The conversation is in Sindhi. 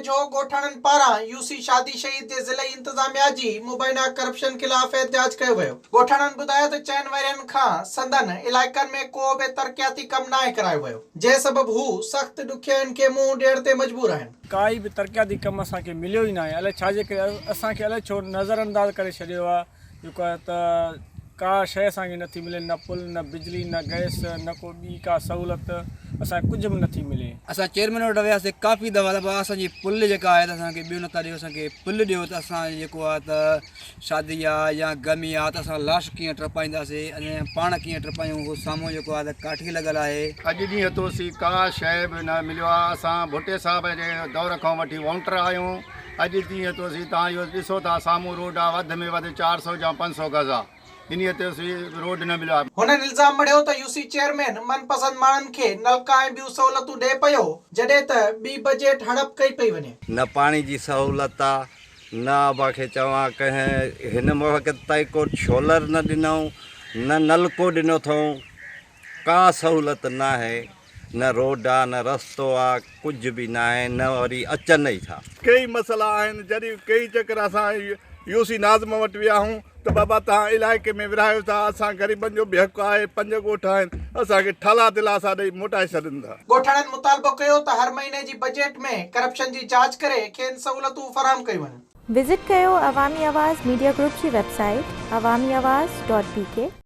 ويجهو ڳوٺاڻن پاران يو سي شادي شهيد جي ضلعي انتظاميا جي مبينا ڪرپشن خلاف احتجاج ڪيو ويو. ڳوٺاڻن ٻڌايو ته چئن ورهين کان سندن علائقن ۾ ڪو به ترقياتي ڪم ناهي ڪرايو ويو، جنهن سبب هو سخت ڏکيائين کي منهن ڏيڻ تي مجبور آهن. ڪائي به ترقياتي ڪم اسان کي مليو ئي ناهي الائي ڇا جي ڪري اسان کي الائي ڇو نظر انداز ڪري ڇڏيو آهي جيڪو آهي ته ڪا شيء اسان کي نٿي ملي نه پل نه بجلي نه گئس نه ڪو ٻي ڪا سهولت اسان کي ڪجهه به نٿي ملي. اسان چيئرمين وٽ وياسي ڪافي دفعا ته بابا اسان جي پل جيڪا آهي ته اسان کي ٻيو نٿا ڏيو اسان کي پل ڏيو ته اسان جيڪو آهي ته شادي آ يا غمي آ ته اسان لاش ڪيئن ٽپائينداسي ۽ پاڻ ڪيئن ٽپايون هو سامهون جيڪو آهي ته ڪاٺي لڳل آهي. اڄ ڏينهن توسي ڪا شيء به نه مليو آ اسان ڀٽي صاحب جي دور کان وٺي وونٽر آهيون اڄ تيئن توسين توهان اهو ڏسو ٿا سامهون روڊ آ وڌ ۾ وڌ 400 يا 500 گز آ انهي تي اسين روڊ نه مليو آ. هنن الزام مڙهيو ته يو سي چيئرمين من پسند ماڻهن کي نلڪا ۽ ٻيون سهولتون ڏئي پيو جڏهن ته ٻي بجيٽ هڙپ ڪئي پئي وڃي. نه پاڻي جي سهولت آ نه ابا کي چوان ڪنهن هن وقت تائين ڪو ڇولر نه ڏنائون نه نلڪو ڏنو اٿئون ڪا سهولت ناهي نه روڊ آ نه رستو آ ڪجهه به ناهي نه وري اچن ئي ٿا. ڪيئي مسئلا آهن جڏهن ڪيئي چڪر اسان يو سي ناظم وٽ ويا آهيون ته بابا توهان علائقي ۾ ورهايو ٿا اسان غريبن جو به حق آهي پنج ڳوٺ آهن اسان کي ٺالا دلاسا ڏئي موٽائي ڇڏين ٿا. ڳوٺاڻن مطالبو ڪيو ته هر مهيني جي بجيٽ ۾ ڪرپشن جي جاچ ڪري کين سهولتون فراهم ڪيون وڃن. وزٽ ڪيو عوامي آواز ميڊيا گروپ جي website Awami Awaz dot B K.